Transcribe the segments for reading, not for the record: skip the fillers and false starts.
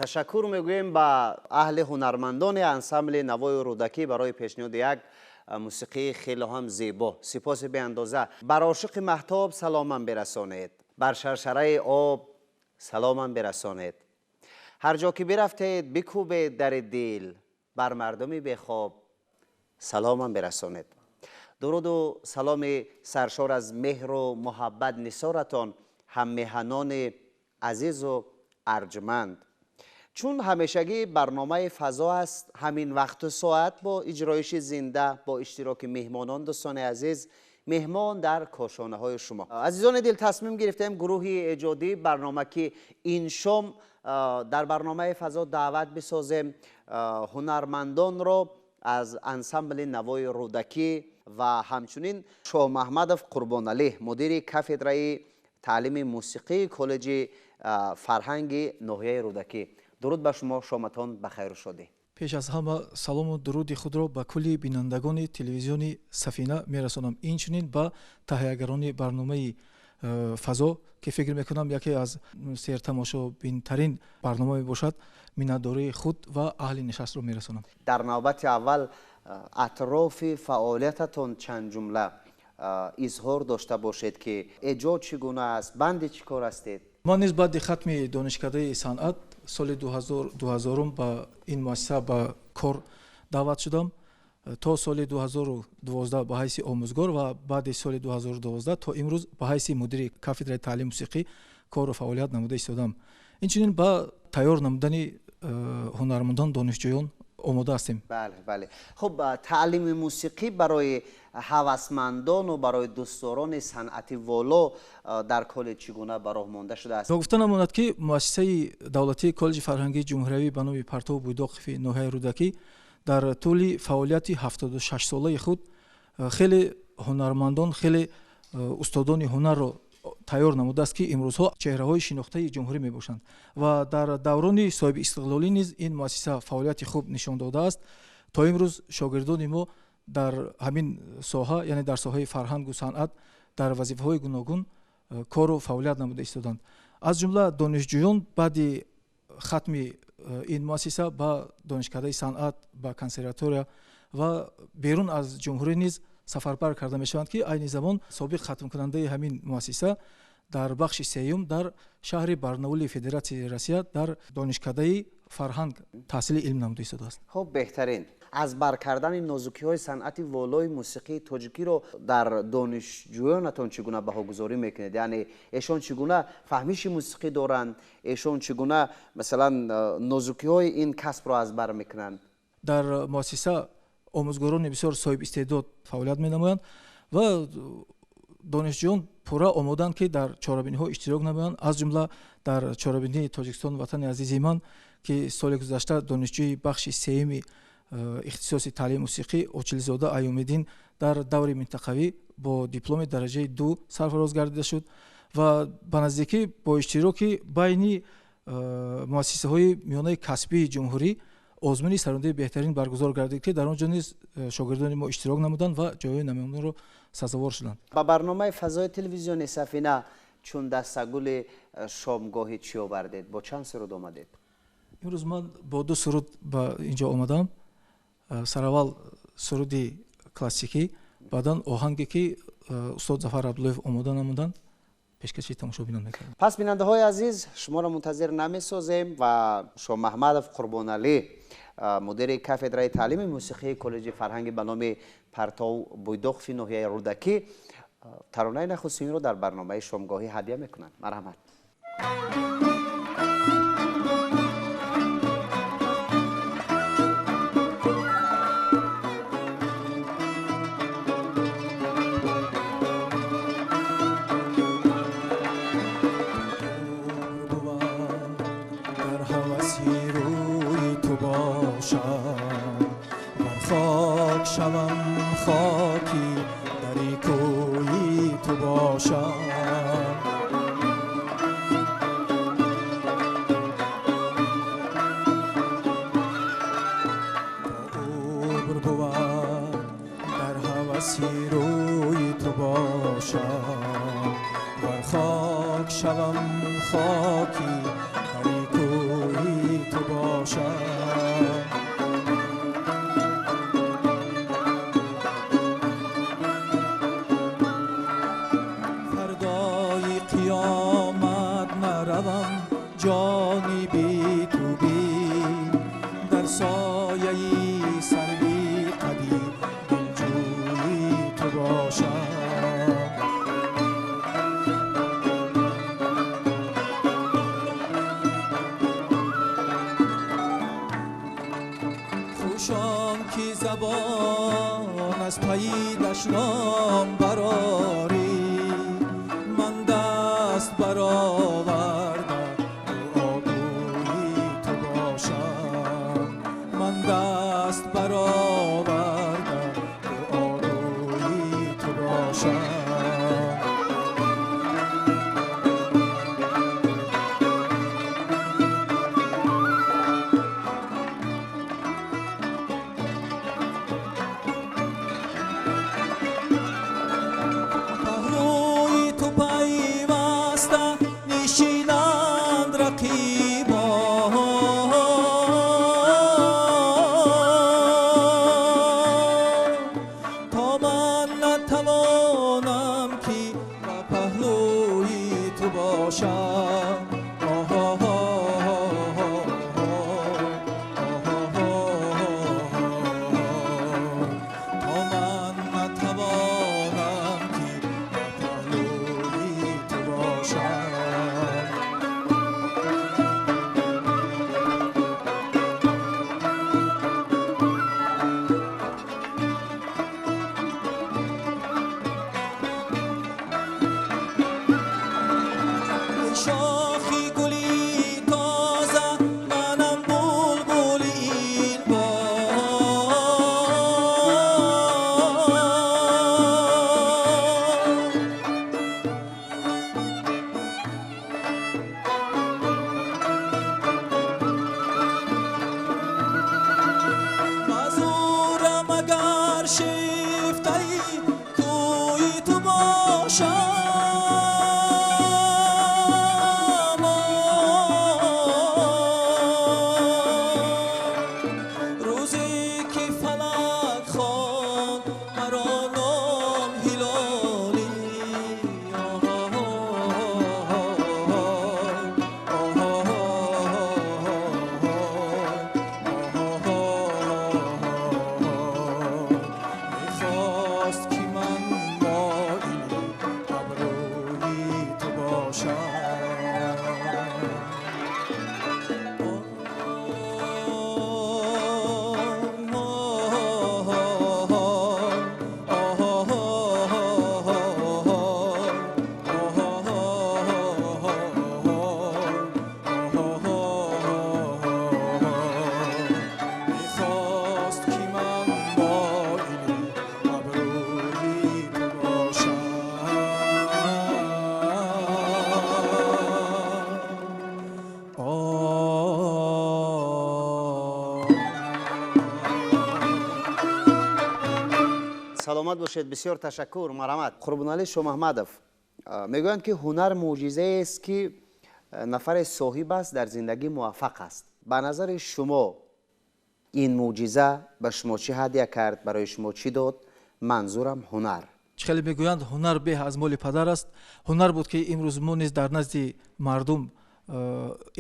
Ташаккур мегӯем ба аҳли ҳунармандони ансамбли Навои Рӯдакӣ барои пешниҳоди як мусиқии хеле ҳам зебо. Сипоси беандоза. Бар ошиқи маҳтоб саломам бирасонед, бар шаршараи об саломам бирасонед. Ҳар ҷо ки бирафтед бикӯбед дари дил, бар мардуми бехоб саломам бирасонед. Дуруду саломи саршор аз меҳру муҳаббат нисоратон, ҳаммеҳанони азизу арҷманд. Чун ҳамешагӣ барномаи фазо аст, ҳамин вақту соат бо иҷроиши зинда, бо иштироки меҳмонон, дӯстони азиз, меҳмон дар кошонаҳои шумо. Азизони дил, тасмим гирифтем гурӯҳи эҷодии барнома ки ин шом дар барномаи фазо даъват бисозем ҳунармандонро аз ансамбли Навои Рӯдакӣ ва ҳамчунин Шоҳмаҳмадов Қурбоналӣ, мудири кафедраи таълими мусиқии коллеҷи фарҳанги ноҳияи Рӯдакӣ. Дуруд ба шумо, шоматон ба хайру шодӣ. Пеш аз ҳама салому дуруди худро ба кулли бинандагони телевизиони Сафина мерасонам, инчунин ба таҳиягарони барномаи фазо, ки фикр мекунам яке аз сертамошобинтарин барнома мебошад, миннатдории худ ва аҳли нишастро мерасонам. Дар навбати аввал атрофи фаъолиятатон чанд ҷумла изҳор дошта бошед, ки эҷод чӣ гуна аст, банди чӣ кор ҳастед? Ман низ баъди хатми донишкадаи санъат соли 2000 ба ин муассиса ба кор даъват шудам. То соли 2012 ба ҳайси омӯзгор ва баъди соли 2012 то имрӯз ба ҳайси мудири кафедраи таълими мусиқӣ кору фаъолият намуда истодам. Инчунин ба тайёр намудани ҳунармандон, донишҷӯён омода ҳастем. Бале, бале. Хуб, таълими мусиқӣ барои ҳавасмандону барои дӯстдорони санъати воло дар коллеҷ чӣ гуна ба роҳ монда шудааст? Ногуфта намонад, ки муассисаи давлатии коллеҷи фарҳангии ҷумҳуриявӣ ба номи Партов Буйдоқови ноҳияи Рӯдакӣ дар тӯли фаъолияти 76-солаи худ хеле ҳунармандон, хеле устодони ҳунарро тайёр намудааст, ки имрӯзҳо чеҳраҳои шинохтаи ҷумҳурӣ мебошанд ва дар даврони соҳиби истиқлолӣ низ ин муассиса фаъолияти хуб нишон додааст. То имрӯз шогирдони мо дар ҳамин соҳа, яъне дар соҳаи фарҳангу санъат, дар вазифаҳои гуногун кору фаъолият намуда истоданд. Аз ҷумла донишҷӯён баъди хатми ин муассиса ба донишкадаи санъат, ба консерватория ва берун аз ҷумҳурӣ низ сафарбар карда мешаванд, ки айни замон собиқ хатмкунандаи ҳамин муассиса дар бахши сеюм дар шаҳри Барнаули Федератсияи Россия дар донишкадаи фарҳанг таҳсили илм намуда истодааст. Хуб, беҳтарин. Аз бар кардани нозукиҳои санъати волои мусиқии тоҷикиро дар донишҷӯёнатон чӣ гуна баҳогузорӣ мекунед? Яъне эшон чӣ гуна фаҳмиши мусиқӣ доранд? Эшон чӣ гуна, масалан, нозукиҳои ин касбро аз бар мекунанд? Дар муассиса омӯзгорони бисёр соҳиб истеъдод фаъолият менамоянд ва донишҷӯён пурра омодаанд, ки дар чорабиниҳо иштирок намоянд. Аз ҷумла дар чорабинии Тоҷикистон ватани азизи ман, ки соли гузашта донишҷӯи бахши сеюми ихтисоси таълими мусиқӣ Очилзода Аюмиддин дар даври минтақавӣ бо дипломи дараҷаи 2 сарфароз гардида шуд ва ба наздикӣ бо иштироки байни муассисаҳои миёнаи касбии ҷумҳурӣ озмуни сарондаи беҳтарин баргузор гардид, ки дар он ҷо низ шогирдони мо иштирок намуданд ва ҷойҳои намоёнро сазовор шуданд. Ба барномаи фазои телевизиони Сафина чун дастагули шомгоҳӣ чӣ овардед? Бо чанд суруд омадед? Имрӯз ман бо 2 суруд ба ин ҷо омадам. Сараввал суруди классикӣ, баъдан оҳанге, ки устод Зафар Абдуллоев омода намуданд, пешкаши тамошобинон мекардам. Пас, бинандаҳои азиз, шуморо мунтазир намесозем ва Шоҳмаҳмадов Қурбоналӣ, мудири кафедраи таълими мусиқии коллеҷи фарҳанги ба номи Партов Буйдоқови ноҳияи Рӯдакӣ таронаи нахустинро дар барномаи шомгоҳӣ ҳадя мекунанд. Марҳамат. شوم خاکی در کوی تو باشم. عمر بود در هوسی روی تو باشم، بر خاک شوم خاکی در کوی تو باشم. جانی بی تو بی در سایه سروی قدی دلجویی تو باشم. خوشان که زبان از پی دشنام براری، من دست برآوردم دست برآوردم دعاگویی تو باشم. پهلوی تو پیوسته نشینند رقیبان، Шифтаи кӯи ту бошам. Рӯзе ки фалак хонд маро ном ҳилолӣ, мехост ки ман моили абрӯи ту бошам. Мехост ки ман моили абрӯи ту бошам. Саломат бошед, бисёр ташаккур, марҳамат. Қурбоналӣ Шомаҳмадов, мегӯянд ки ҳунар мӯъҷизаест ки нафаре соҳиб аст, дар зиндагӣ муваффақ аст. Ба назари шумо ин мӯъҷиза ба шумо чӣ ҳадя кард, барои шумо чӣ дод? Манзурам ҳунар. Чӣ хеле мегӯянд, ҳунар беҳ аз моли падар аст. Ҳунар буд ки имрӯз мо низ дар назди мардум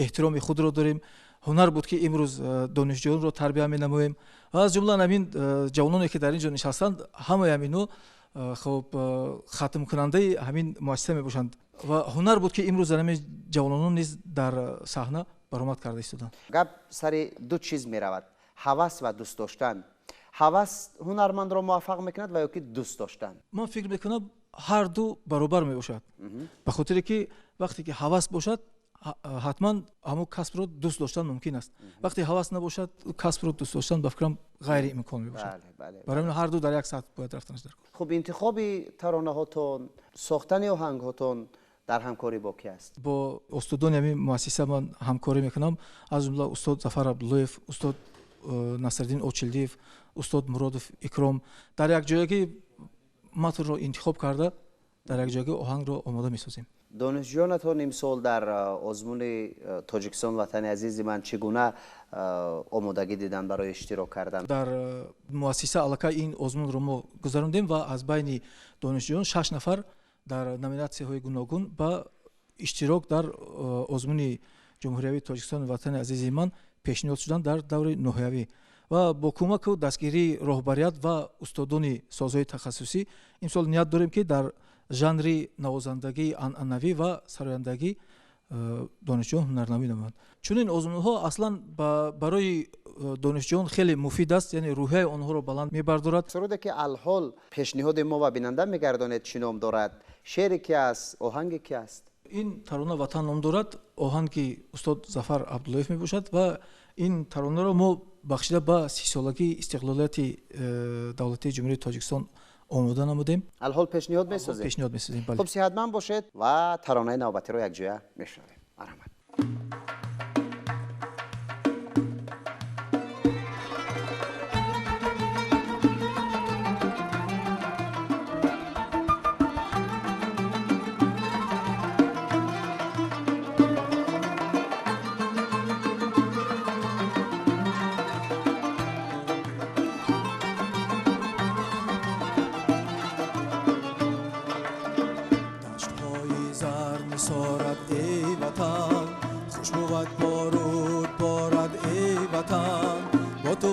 эҳтироми худро дорем. Ҳунар буд ки имрӯз донишҷӯёнро тарбия менамоем ва аз ҷумла ҳамин ҷавононе ки дар ин ҷо нишастанд, ҳамаи ҳаминҳо хоб хатмкунандаи ҳамин муассиса мебошанд ва ҳунар буд ки имрӯз дар ҳамин ҷавононон низ дар саҳна баромад карда истоданд. Гап сари ду чиз меравад: ҳавас ва дӯст доштан. Ҳавас ҳунармандро муваффақ мекунад ва ё ки дӯст доштан? Ман фикр мекунам, ҳар ду баробар мебошад, ба хотире ки вақте ки ҳавас бошад, ҳатман ҳамон касбро дӯст доштан мумкин аст. Вақте ҳавас набошад, касбро дӯст доштан ба фикрам ғайриимкон мебошад. Барои ҳамин ҳар ду дар як сатҳ бояд рафтанаш дар кор. Хуб, интихоби таронаҳотон, сохтани оҳангҳотон дар ҳамкорӣ бо кӣ аст? Бо устодони ҳамин муассиса ман ҳамкорӣ мекунам, аз ҷумла устод Зафар Абдуллоев, устод Насриддин Очилдиев, устод Муродов Икром. Дар як ҷоягӣ матнро интихоб карда, дар як ҷоягӣ оҳангро омода месозем. Донишҷӯёнатон имсол дар озмуни Тоҷикистон ватани азизи ман чӣ гуна омодагӣ диданд барои иштирок кардан? Дар муассиса аллакай ин озмунро мо гузарондем ва аз байни донишҷӯён 6 нафар дар номинатсияҳои гуногун ба иштирок дар озмуни ҷумҳуриявии Тоҷикистон ватани азизи ман пешниҳод шуданд дар даври ноҳиявӣ ва бо кӯмаку дастгирии роҳбарият ва устодони созҳои тахассусӣ имсол ният дорем ки дар жанри навозандагии анъанавӣ ва сарояндагӣ донишҷӯён ҳунарнамоӣ намоянд. Чунин озмунҳо аслан барои донишҷӯён хеле муфид аст, яъне рӯҳияи онҳоро баланд мебардорад. Суруде ки алҳол пешниҳоди мо ва бинанда мегардонед чӣ ном дорад? Шеъре ки аст, оҳанге ки аст? Ин тарона Ватан ном дорад, оҳанги устод Зафар Абдуллоев мебошад ва ин таронаро мо бахшида ба 30-солагии истиқлолияти давлатии Ҷумҳурии Тоҷикистон омода намудем. Алҳол пешниҳод месозем? Пешниҳод месозем, бале. Хуб, сиҳатманд бошед ва таронаи навбатиро якҷоя мешунавем. Марҳамат.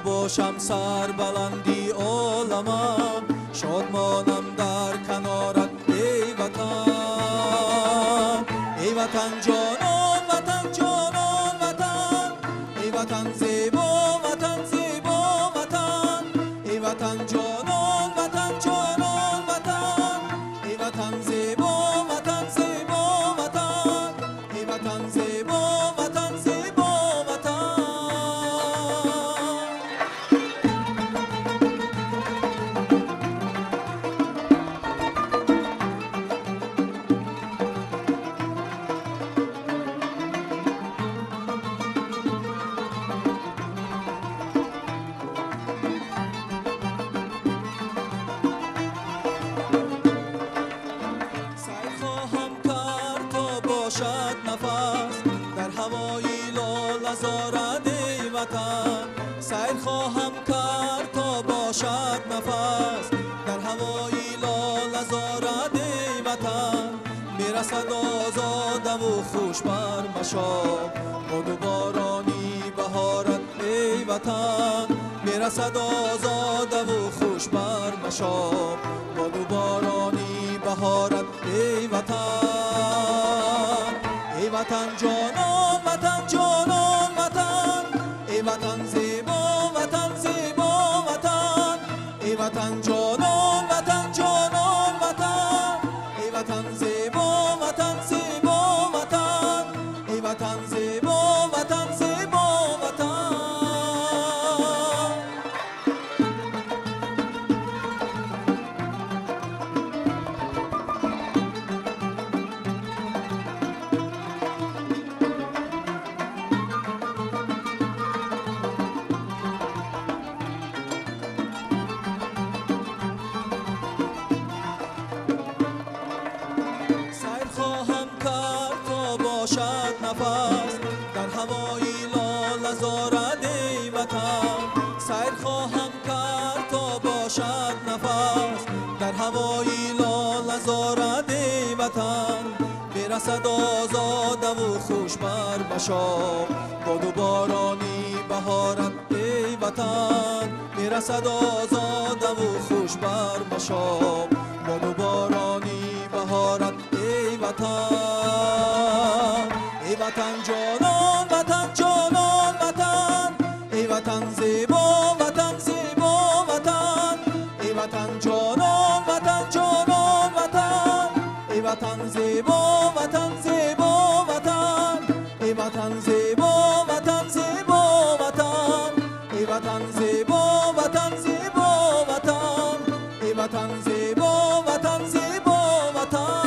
Бошам сарбаланди оламам, шодмонам дар канорат эй ватан. Эй ватан ҷонон, ватан ҷонон, ватан, эй ватан зебо, ватан зебо, ватан, эй ватан ҷонон, ватан ҷонон, ватан, эй ватан зебо, ватан зебо, ватан, эй ватан зебо, ватан зебо, ватан. باشد نفس در هوای لاله زارد ای وطن سیر خواهم کرد تا باشد نفس در هوای لاله زارد ای وطن میرسد آزاده و خوش بر مشام باد و بارانی بهارت ای وطن میرسد آزاده و خوش بر مشام باد و بارانی بهارت ای وطن ای وطن جانان وطن جانان وطن ای وطن زیبا وطن زیبا وطن ای وطن جانان وطن جانان وطن ای وطن زیبا وطن زیبا وطن ای وطن زیبا وطن زیبا وطن. سیر خواهم کرد تا باشد نفس در هوای لاله زارد ای وطن سیر خواهم کرد تا باشد نفس در هوای لاله زارد ای وطن برسد آزاده و خوش بر مشام باد و بارانی بهارت ای وطن میرسد آزاده و خوش بر مشام باد و بارانی بهارت ای وطن ای وطن جانان وطن جانان وطن ای وطن زیبا وطن زیبا وطن ای وطن جانان وطن جانان وطن ای وطن زیبا وطن زیبا وطن ای وطن زیبا وطن زیبا وطن ای وطن زیبا وطن زیبا وطن ای وطن زیبا وطن زیبا وطن.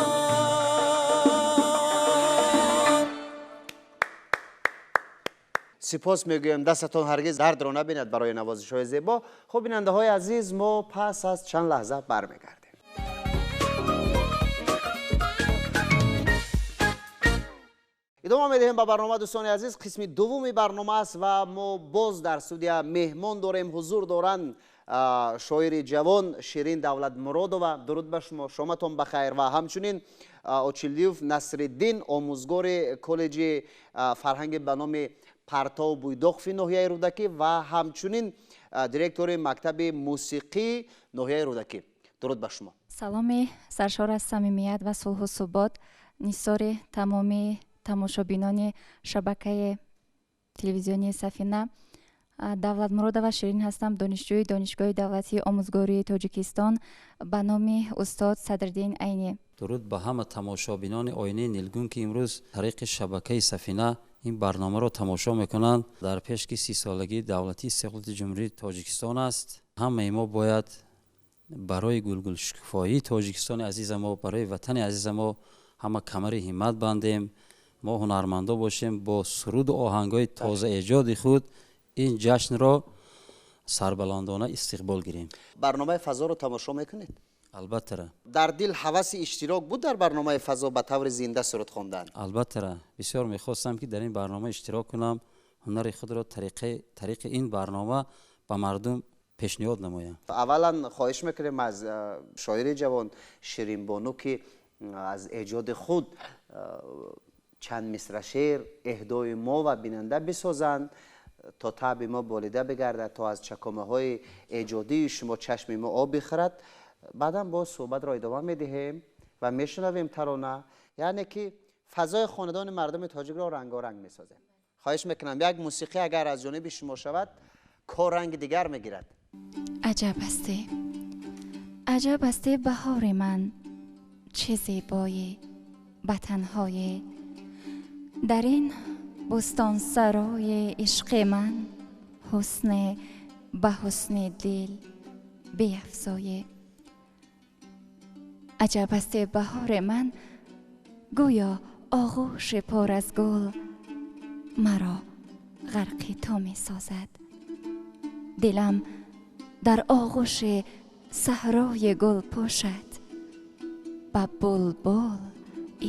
سپاس میگویم دستتان هرگز درد را نبیند برای نوازش های زیبا. خب بیننده های عزیز، ما پس از چند لحظه برمیگردیم. ادامه میدهیم به برنامه دوستان عزیز. قسم دوم برنامه است و ما باز در استودیو مهمان داریم، حضور دارند شاعر جوان شیرین دولت مرادova. درود بر شما، شامتون بخیر. و همچنین اوچیلیوف نصرالدین، آموزگار کالج فرهنگ به نام پرتاو بویداقفی ناحیه رودکی و همچنین директори мактаби мусиқии ноҳияи Рӯдакӣ. Дуруд ба шумо. Саломи саршор аз самимият ва сулҳу субот нисори тамоми тамошобинони шабакаи телевизионии Сафина. Давлатмуродова Ширин ҳастам, донишҷӯи Донишгоҳи давлатии омӯзгории Тоҷикистон ба номи устод Садриддин Айнӣ. Дуруд ба ҳама тамошобинони оинаи нилгун, ки имрӯз тариқи шабакаи Сафина ин барномаро тамошо мекунанд. Дар пеш ки 30-солагии давлатии истиқлолияти Ҷумҳурии Тоҷикистон аст, ҳамаи мо бояд барои гулгулшукуфоии Тоҷикистони азиза мо, барои ватани азиза мо ҳама камари ҳиммат бандем. Мо ҳунармандо бошем, бо суруду оҳангҳои тозаэҷоди худ ин ҷашнро сарбаландона истиқбол гирем. Барномаи фазоро тамошо мекунед? Албаттара. Дар дил ҳаваси иштирок буд дар барномаи фазо ба таври зинда суруд хондан? Албаттара. Бисёр мехостам, ки дар ин барнома иштирок кунам, ҳунари худро тариқи ин барнома ба мардум пешниҳод намоям. Аввалан хоҳиш мекунем аз шоири ҷавон Ширинбону, ки аз эҷоди худ чанд мисра шеър эҳдои мо ва бинанда бисозанд, то таби мо болида бигардад, то аз чакомаҳои эҷодии шумо чашми мо об бихӯрад. Баъдан боз суҳбатро идома медиҳем ва мешунавем тарона, яъне ки фазои хонадони мардуми тоҷикро рангоранг месозем. Хоҳиш мекунам, як мусиқӣ агар аз ҷониби шумо шавад, кор ранги дигар мегирад. Аҷаб ҳастӣ, аҷаб ҳастӣ баҳори ман, чӣ зебоӣ ба танҳоӣ, дар ин бӯстонсарои ишқи ман ҳусне ба ҳусни дил биафзоӣ. Аҷаб ҳастӣ баҳори ман, гӯё оғӯши пур аз гул маро ғарқи ту месозад. Дилам дар оғӯши саҳрои гул пӯшад, ба булбул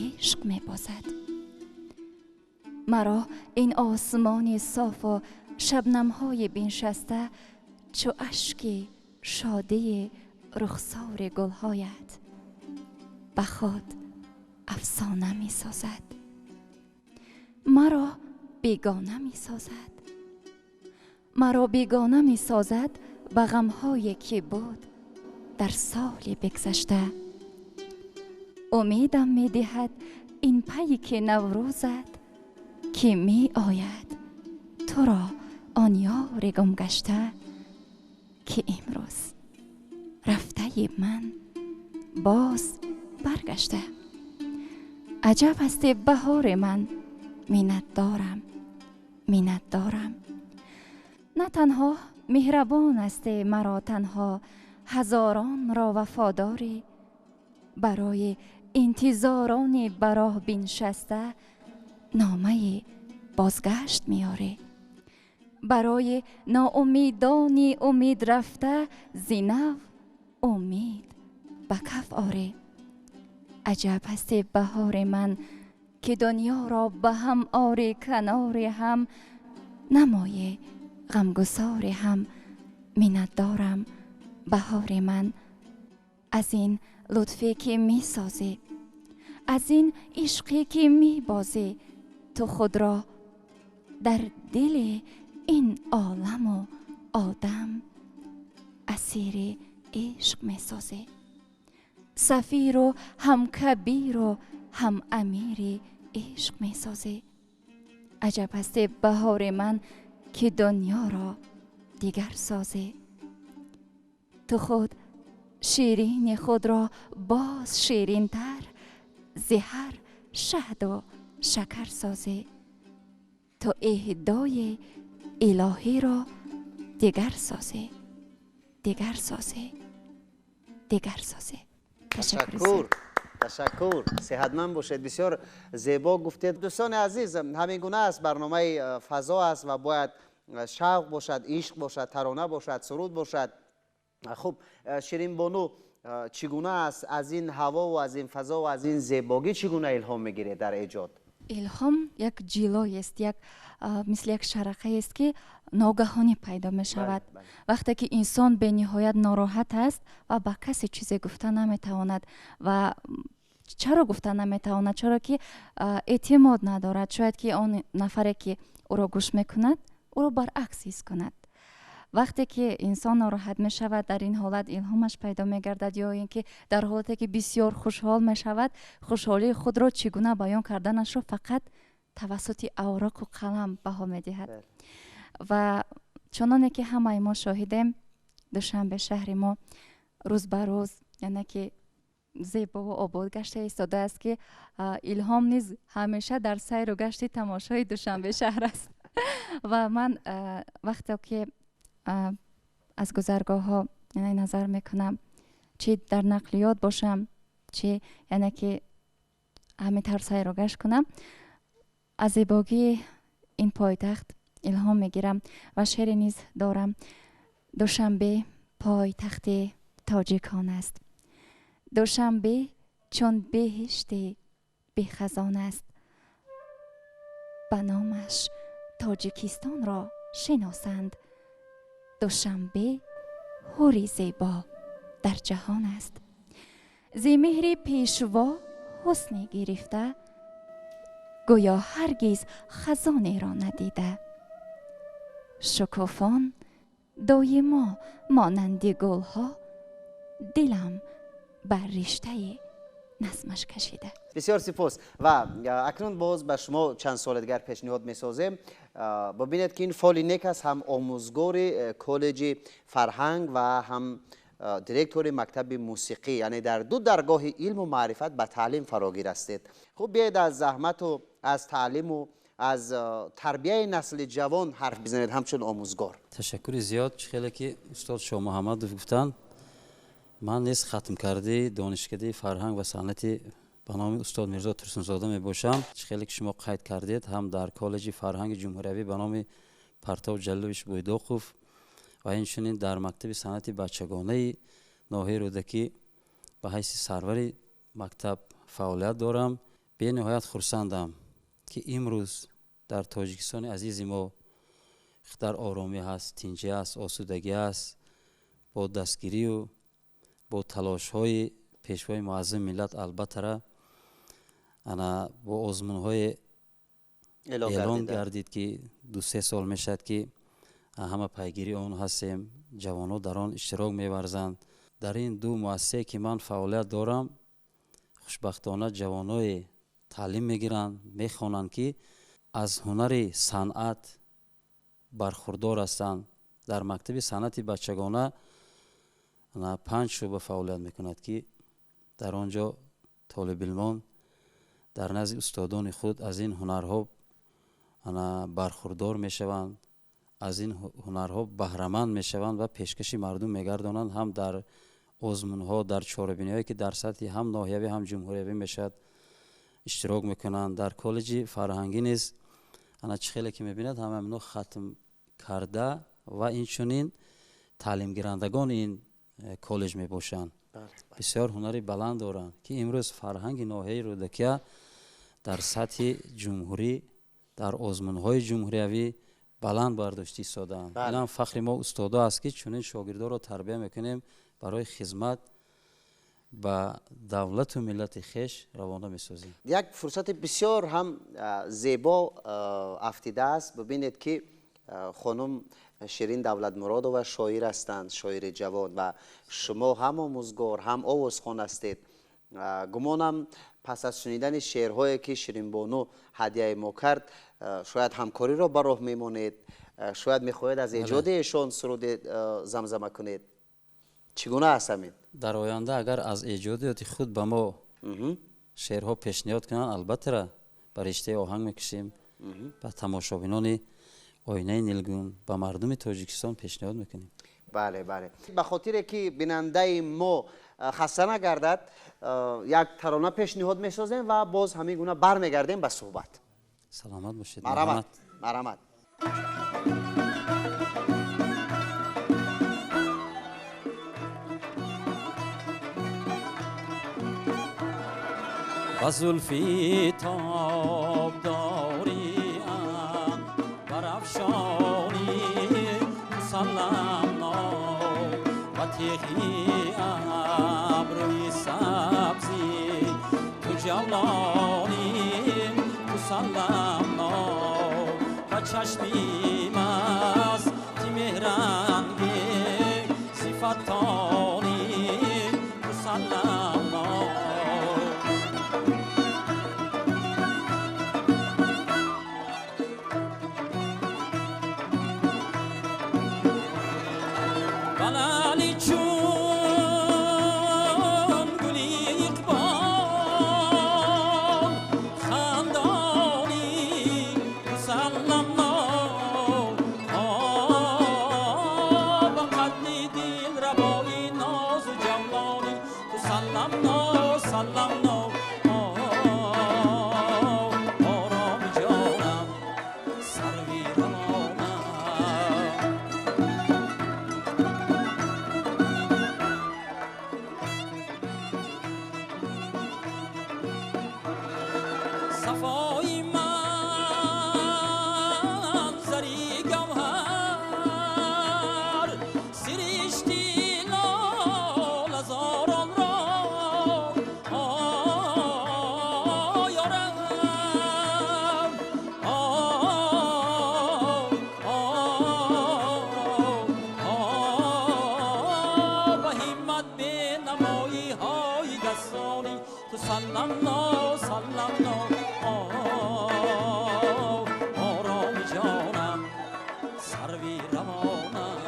ишқ мебозад. Маро ин осмони софу шабнамҳои биншаста чу ашки шодии рухсори гулҳоят ба худ афсона месозад, маро бегона месозад, маро бегона месозад ба ғамҳое ки буд дар соли бигзашта. Умедам медиҳад ин пайки наврӯзат ки меояд туро он ёри гумгашта, ки имрӯз рафтаи ман боз баргашта. Аҷаб ҳасти баҳори ман, миннатдорам, миннатдорам. На танҳо меҳрабон ҳасте маро танҳо, ҳазоронро вафодорӣ. Барои интизорони ба роҳ биншаста номаи бозгашт меорӣ. Барои ноумедони умед рафта зи нав умед ба каф орӣ. Аҷаб ҳасти баҳори ман, ки дунёро ба ҳам орӣ, канори ҳам намоӣ ғамгусори ҳам. Миннатдорам баҳори ман аз ин лутфе ки месозӣ, аз ин ишқе ки мебозӣ. Ту худро дар дили ин оламу одам асири ишқ месозӣ. Сафиру ҳам кабиру ҳам амири ишқ месозӣ. Аҷаб ҳасти баҳори ман, ки дунёро дигар созӣ. Ту худ ширини худро боз ширинтар зи ҳар шаҳду шакар созӣ. Ту эҳдои илоҳиро дигар созӣ, дигар созӣ, дигар созӣ. Ташаккур, ташаккур, сеҳатманд бошед. Бисёр зебо гуфтед. Дӯстони азиз, ҳамин гуна аст барномаи фазо аст ва бояд шавқ бошад, ишқ бошад, тарона бошад, суруд бошад. Хуб, Ширинбону, чӣ гуна аст аз ин ҳаво ва аз ин фазо ва аз ин зебогӣ чӣ гуна илҳом мегиред дар эҷод? Илҳом як ҷилоест, як мисли як шарақаест, ки ногаҳонӣ пайдо мешавад. Вақте ки инсон бениҳоят нороҳат аст ва ба касе чизе гуфта наметавонад. Ва чаро гуфта наметавонад? Чаро ки эътимод надорад. Шояд ки он нафаре ки ӯро гӯш мекунад, ӯро баръакс ҳис кунад. Вақте ки инсон нороҳат мешавад, дар ин ҳолат илҳомаш пайдо мегардад, ё ин ки дар ҳолате ки бисёр хушҳол мешавад, хушҳолии худро чӣ гуна баён карданашро фақат тавассути авроқу қалам баҳо медиҳад. Ва чуноне ки ҳамаи мо шоҳидем, Душанбе шаҳри мо рӯз ба рӯз, яъне ки зебову обод гашта истодааст, ки илҳом низ ҳамеша дар сайру гашти тамошои Душанбе шаҳр аст. Ва ман вақте ки аз гузаргоҳҳо яъне назар мекунам, чӣ дар нақлиёт бошам, чӣ яъне ки ҳамин тавр сайру гашт кунам, аз зебогии ин пойтахт илҳом мегирам ва шеъре низ дорам. Душанбе пойтахти тоҷикон аст. Душанбе чун беҳишти бехазон аст. Ба номаш Тоҷикистонро шиносанд. Душанбе ҳури зебо дар ҷаҳон аст. Зи меҳри пешво ҳусне гирифта, гӯё ҳаргиз хазонеро надида. Шукуфон доимо монанди гулҳо, дилам бар риштаи назмаш кашида. Бисёр сипос. Ва акнун боз ба шумо чанд суоли дигар пешниҳод месозем. Бибинед ки ин фоли нек аст, ҳам омӯзгори коллеҷи фарҳанг ва ҳам директори мактаби мусиқӣ, яъне дар ду даргоҳи илму маърифат ба таълим фарогир ҳастед. Хуб, биёед аз заҳмату аз таълиму аз тарбияи насли ҷавон ҳарф бизанед ҳамчун омӯзгор. Ташаккури зиёд. Чӣ хеле ки устод Шоҳмуҳаммадов гуфтанд, ман низ хатмкардаи донишкадаи фарҳанг ва санъати ба номи устод Мирзо Турсунзода мебошам. Чӣ хеле ки шумо қайд кардед, ҳам дар коллеҷи фарҳанги ҷумҳуриявӣ ба номи Партов Ҷалилович Буйдоқов ва инчунин дар мактаби санъати бачагонаи ноҳияи Рӯдакӣ ба ҳайси сарвари мактаб фаъолият дорам. Бениҳоят хурсандам, ки имрӯз Дар Тоҷикистони азизи мо дар оромӣ ҳаст, тинҷӣ аст, осудагӣ аст. Бо дастгирию бо талошҳои пешвои муаззами миллат, албаттара, ана бо озмунҳое эълон гардид, ки 2-3 сол мешавад, ки ҳама пайгири он ҳастем, ҷавонҳо дар он иштирок меварзанд. Дар ин ду муассисае, ки ман фаъолият дорам, хушбахтона ҷавонҳое таълим мегиранд, мехонанд, ки аз ҳунари санъат бархурдор ҳастанд. Дар мактаби санъати бачагона 5 шӯъба фаъолият мекунад, ки дар он ҷо толибилмон дар назди устодони худ аз ин ҳунарҳо бархурдор мешаванд, аз ин ҳунарҳо баҳраманд мешаванд ва пешкаши мардум мегардонанд. Ҳам дар озмунҳо, дар чорабиниҳое, ки дар сатҳи ҳам ноҳиявӣ, ҳам ҷумҳуриявӣ мешавад, иштирок мекунанд. Дар коллеҷи фарҳангӣ низ, ана чӣ хеле ки мебинад, ҳама инҳо хатм карда ва инчунин таълимгирандагони ин коллеҷ мебошанд. Бисёр ҳунари баланд доранд, ки имрӯз фарҳанги ноҳияи Рӯдакия дар сатҳи ҷумҳурӣ, дар озмунҳои ҷумҳуриявӣ баланд бардошта истодаанд. Инам фахри мо устодо аст, ки чунин шогирдоро тарбия мекунем, барои хизмат ба давлату миллати хеш равона месозем. Як фурсати бисёр ҳам зебо афтидааст. Бибинед, ки хонум Ширин Давлатмуродова шоир ҳастанд, шоири ҷавон, ва шумо ҳам омӯзгор, ҳам овозхон ҳастед. Гумонам, пас аз шунидани шеърҳое, ки Ширинбону ҳадияи мо кард, шояд ҳамкориро ба роҳ мемонед, шояд мехоҳед аз эҷоди эшон суруде замзама кунед. Чӣ гуна аст ҳамин? Дар оянда агар аз эҷодиёти худ ба мо шеърҳо пешниҳод кунанд, албаттара ба риштаи оҳанг мекушем, ба тамошобинони оинаи нилгун, ба мардуми Тоҷикистон пешниҳод мекунем. Бале, бале. Ба хотире ки бинандаи мо хаста нагардад, як тарона пешниҳод месозем ва боз ҳамин гуна бармегардем ба суҳбат. Саломат бошед. Марҳамат, марҳамат. Ба зулфи тобдориам барафшонӣ мусалламно, ба теғи абрӯи сабзӣ ту ҷавлонӣ мусалламно, ба чашми масти меҳранги сифатонӣ мусалламно. Балали чун гули иқбол хандонӣ мусалламно, ба қадри дилрабои нозу ҷавлонӣ тусалламно, салламно. Ороми ҷонам, сарви равонам. Сафои манзари гавҳар сиришти лолазоронро ёрам, ба ҳиммат бенамоиҳои дастонӣ тусалламно, салламно. Ороми ҷонам, сарви равонам.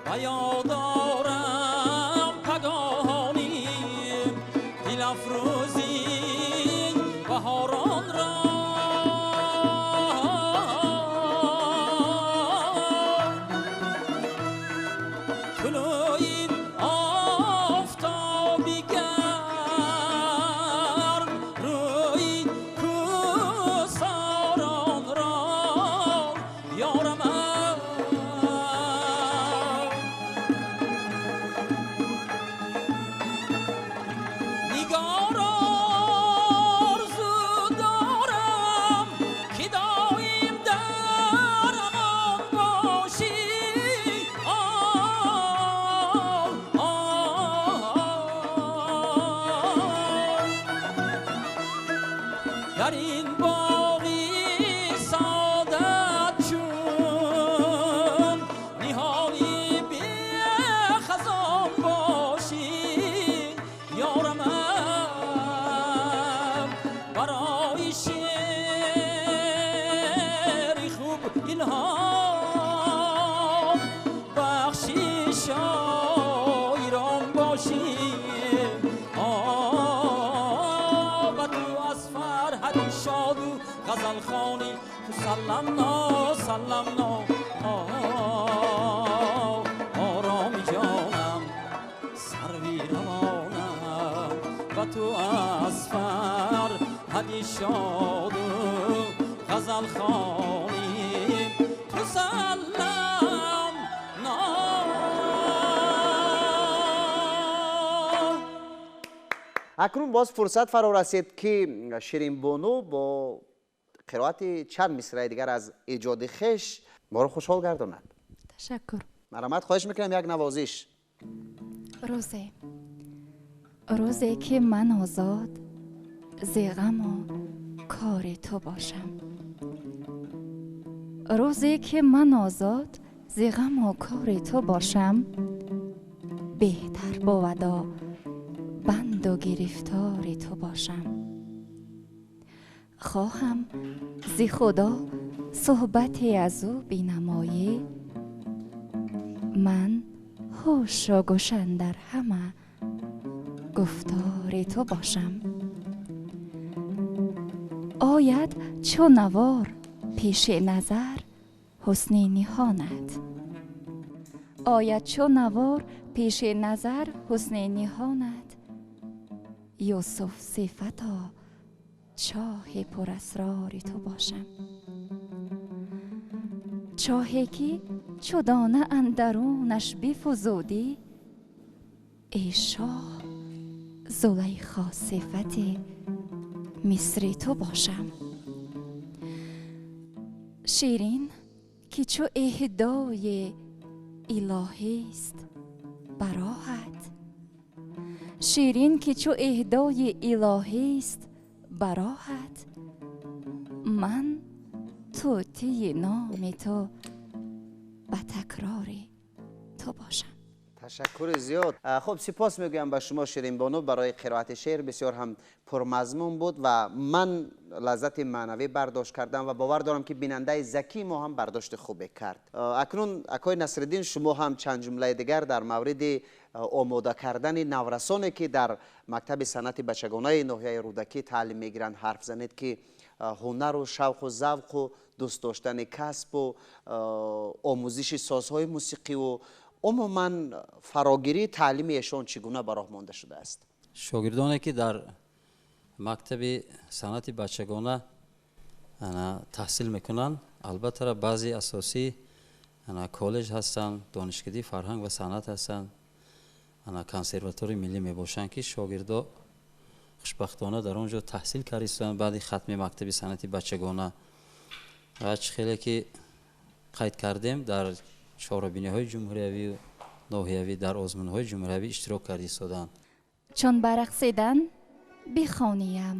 Ба ёдорам пагоҳонӣ дилафрӯзи баҳоронро, тулӯи офтоби гарм рӯи кӯсоронро ёрам. Дар ин боғи саодат чун ниҳоли бехазон бошӣ, ёрамам барои шеъри хуб илҳом бахши шоирон бошӣ. Ва ту аз фарҳади шоду ғазалхонӣ ту салламно, салламно. Ороми ҷонам, сарви равонам, ва ту аз фарҳади шоду ғазалхонӣ ту салламно. Акнун боз фурсат фаро расид, ки Ширинбону бо қироати чанд мисраи дигар аз эҷоди хеш моро хушҳол гардонад. Ташаккур. Марҳамат, хоҳиш мекунам, як навозиш. Рӯзе, рӯзе ки ман озод зи ғаму кори ту бошам, рӯзе ки ман озод зи ғаму кори ту бошам, беҳтар бувадо банду гирифтори ту бошам. Хоҳам зи Худо суҳбате аз ӯ бинамоӣ, ман ҳушу гӯшан дар ҳама гуфтори ту бошам. Ояд чу навор пеши назар ҳусни ниҳонат, ояд чу навор пеши назар ҳусни ниҳонат, Юсуф сифато чоҳи пурасрори ту бошам. Чоҳе ки чу дона андарунаш бифузудӣ, эй шоҳ, Зулайхо сифати мисри ту бошам. Ширин ки чу эҳдои илоҳист бароҳат, ширин ки чу эҳдои илоҳист бароҳат, ман тӯтии номи ту ба такрори ту бошам. Ташаккури зиёд. Хуб, сипос мегӯям ба шумо, Ширинбону, барои қироати шеър. Бисёр ҳам пурмазмун буд ва ман лаззати маънавӣ бардошт кардам ва бовар дорам, ки бинандаи закии мо ҳам бардошти хубе кард. Акнун, акои Насриддин, шумо ҳам чанд ҷумлаи дигар дар мавриди омода кардани наврасоне, ки дар мактаби санъати бачагонаи ноҳияи Рӯдакӣ таълим мегиранд, ҳарф занед, ки ҳунару шавқу завқу дӯст доштани касбу омӯзиши созҳои мусиқиву умуман фарогирии таълими эшон чӣ гуна ба роҳ монда шудааст. Шогирдоне, ки дар мактаби санъати бачагона таҳсил мекунанд, албатта, баъзи асосӣ коллеҷ ҳастанд, донишкадаи фарҳанг ва санъат ҳастанд, консерватории миллӣ мебошанд, ки шогирдо хушбахтона дар он ҷо таҳсил кардистанд баъди хатми мактаби санъати бачагона. Ва чӣ хеле ки қайд кардем, дар чорабиниҳои ҷумҳуриявию ноҳиявӣ, дар озмунҳои ҷумҳуриявӣ иштирок карда истоданд. Чун барақсидан бихониям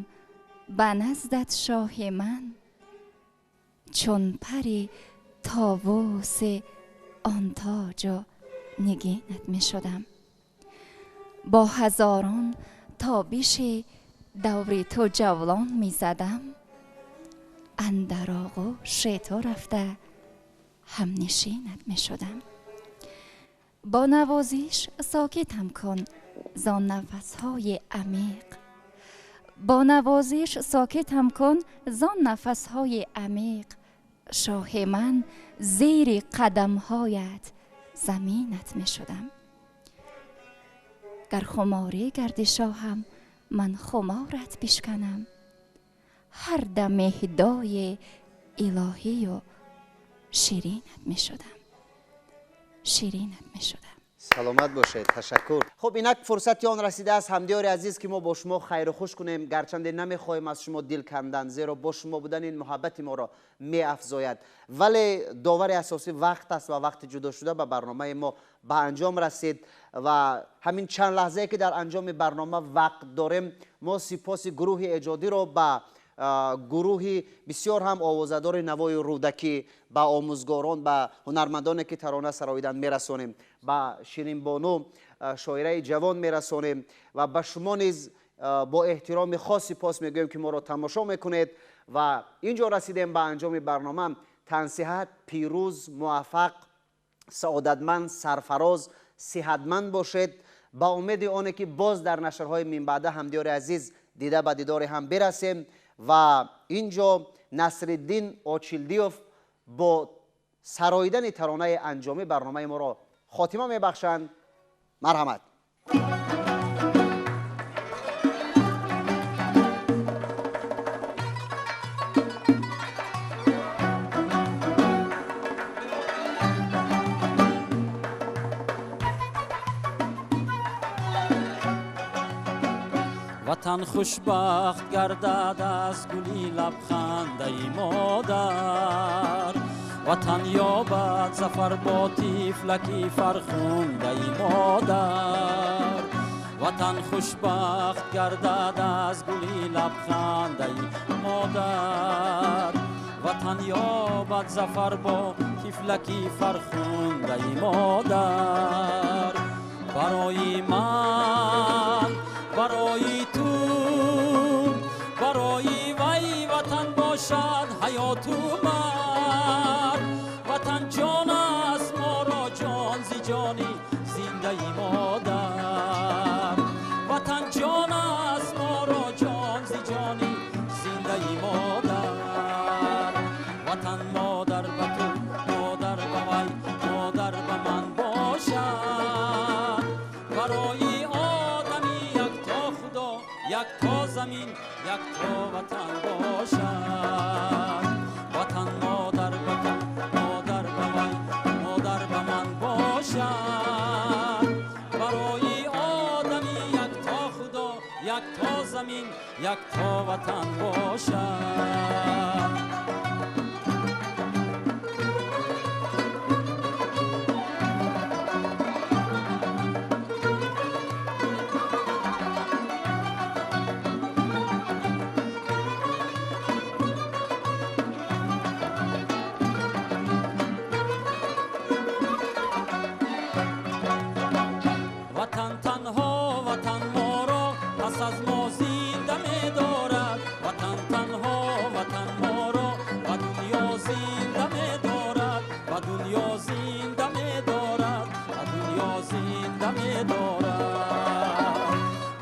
ба наздат, шоҳи ман, чун пари товуси он тоҷу нигинат мешудам, бо ҳазорон тобиши даври ту ҷавлон мезадам, андар оғӯши ту рафта ҳамнишинат мешудам. Бо навозиш сокитам кун зон нафасҳои амиқ, бо навозиш сокитам кун зон нафасҳои амиқ, шоҳи ман, зери қадамҳоят заминат мешудам. Гар хуморӣ гардӣ, шоҳам, ман хуморат бишканам, ҳар дам эҳдои илоҳию ширинат мешудам, ширинат мешудам. Саломат бошед, ташаккур. Хуб, инак фурсати он расидааст, ҳамдиёри азиз, ки мо бо шумо хайру хуш кунем. Гарчанде намехоҳем аз шумо дил кандан, зеро бо шумо будан ин муҳаббати моро меафзояд, вале довари асосӣ вақт аст ва вақти ҷудошуда ба барномаи мо ба анҷом расид. Ва ҳамин чанд лаҳзае, ки дар анҷоми барнома вақт дорем, мо сипоси гурӯҳи эҷодиро ба гурӯҳи бисёр ҳам овозадори Навои Рӯдакӣ, ба омӯзгорон, ба ҳунармандоне ки тарона сароидан мерасонем, ба Ширинбону шоираи ҷавон мерасонем ва ба шумо низ бо эҳтироми хос сипос мегӯем, ки моро тамошо мекунед. Ва ин ҷо расидем ба анҷоми барнома. Тансиҳат, пирӯз, муваффақ, саодатманд, сарфароз, сиҳатманд бошед. Ба умеди оне ки боз дар нашрҳои минбаъда ҳамдиёри азиз дида ба дидори ҳам бирасем. Ва ин ҷо Насриддин Очилдиёв бо сароидани таронаи анҷомӣ барномаи моро хотима мебахшанд. Марҳамат. Ватан хушбахт гардад аз гули лабхандаи модар, ватан ёбад зафар бо тифлаки фархундаи модар. Ватан хушбахт гардад аз гули лабхандаи модар, ватан ёбад зафар бо тифлаки фархундаи модар. Барои ман, барои ту, барои вай ватан бошад ҳаёту марг. Ватан ҷон аст моро, ҷон зи ҷони зиндаи модар. Ватан ҷон аст моро, ҷон зи ҷони зиндаи модар. Ватан модар ба ту, модар ба вай, модар ба ман бошад. Барои як то замин, як то ватан бошад. Ватан модар ба ту, модар ба вай, модар ба ман бошад. Барои одамӣ як то худо, як то замин, як то ватан бошад. Ватан танҳо, ватан моро пас аз мо зинда медорад. Ватан танҳо, ватан моро ба дунё зинда медорад. Ба дунё зинда медорад, ба дунё зинда медорад.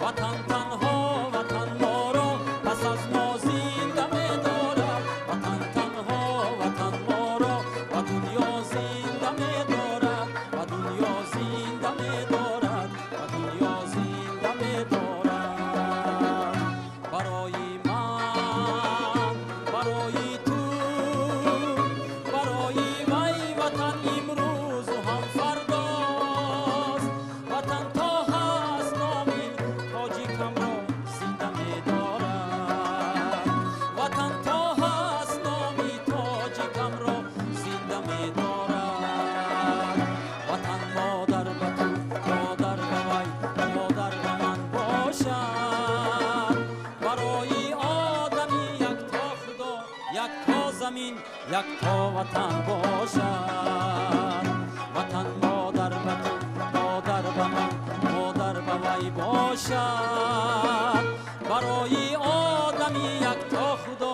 Ватан танҳо, ватан моро пас аз мо зинда медорад. Ватан танҳо, ватан моро ба дунё зинда медорад. Ба дунё зинда медорад, ба дунё зинда медорад. Барои ман, барои ту, барои вай ватан имрӯзу ҳам фардост. Ватан то ҳаст номи тоҷикамро зинда медорад. Ватан то ҳаст номи тоҷикамро зинда медорад. Ватан модар ба ту, модар ба вай, модар ба ман бошад. Барои одамӣ як то худо, як то замин, як то ватан бошад. Ватан модар ба ту, модар ба ман, модар ба вай бошад. Барои одамӣ як то худо,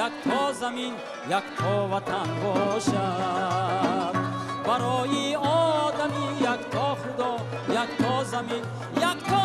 як то замин, як то ватан бошад. Барои одамӣ як то худо, як то замин, як то